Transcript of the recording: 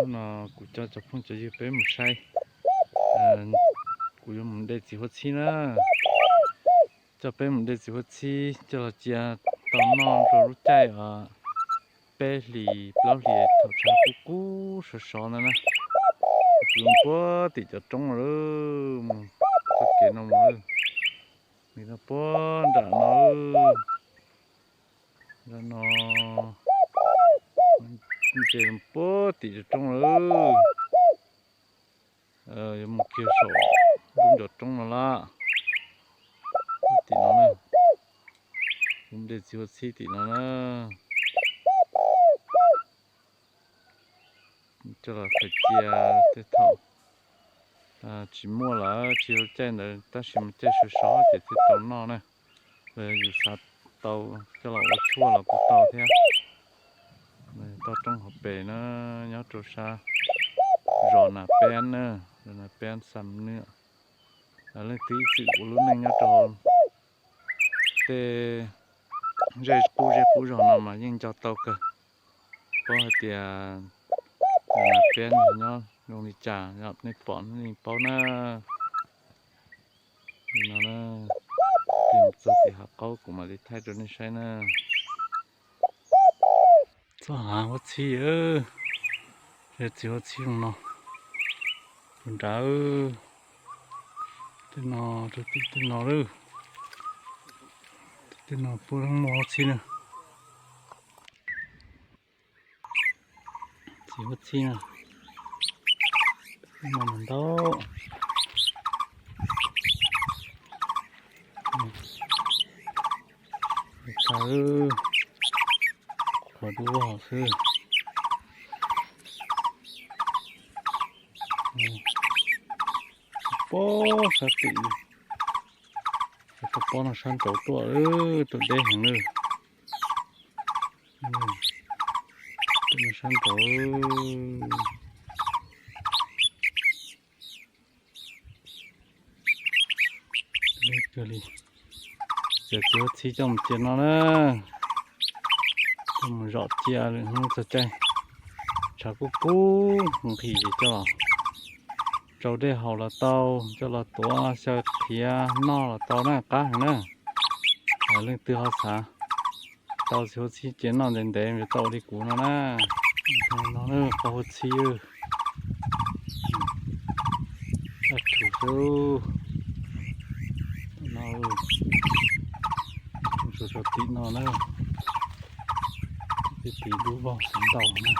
No kuv coj cov phooj cov ywg peb mus saib, kuv yuav mus de txiv huab txhib na. Coj peb mus de txiv huab txhib coj los cia tau noj rau lub caij peb hlis plaub hlis thaum tshav kub kub sov sov ntawd na. Kuv mus puag tim cov roob lawm, mus txoj kev no mus, nws no puag nram no, nram no, nce puag tim cov roob lawm. Yuav mus kiag saum lub ncov roob no lawm. Tim no na, kuv de txiv huab txhib tim no na. Coj los khaws cia tej thaum tsis muaj lawm, tsis yog caij ntawd tab sis mas caij sov sov ces thiaj tau noj na. Yus xav tau coj los ua tshuaj los kuj tau thiab. Toj roob hauv pes na, nyob rau sab zos Nas Peb na, zos Nas Peb Xam Nwj. Leej twg ib txwm ua lub neej nyob rau tej zej qub zej qub zog no mas yeej nco tau kawg, paub hais tias Nas Peb nyob zoo li cas, nej pom nej paub na. Li no, tig txog tim hav qaub kuv mam li thaij rau nej saib na. Txoj hav huab txhib, txiv huab txhib zoo no, tus nrad, tej no, tej no lawm, tej no puab muaj huab txhib na. Txiv huab txhib no, no mas ntau. Qhov dub vog xwb. Pob sab tim, pob no sab nraud tuaj, tuaj deb heev na. Sab nraud. Li, txiv huab txhib coj mus cia no na, coj mus zom cia lwm hnub txog caij tshav kub kub nqhis ces coj los tsau dej haus los tau, coj los tuav xyaw qhiav noj los tau na, qab heev na. Leej twg ho xav tau txiv huab txhib cia noj ntev ntev yuav tau ua li kuv no na. No na, qau huab txhib, daj tsum xwb. No, mus rau tim no na, tim dub vog xav ntaus na.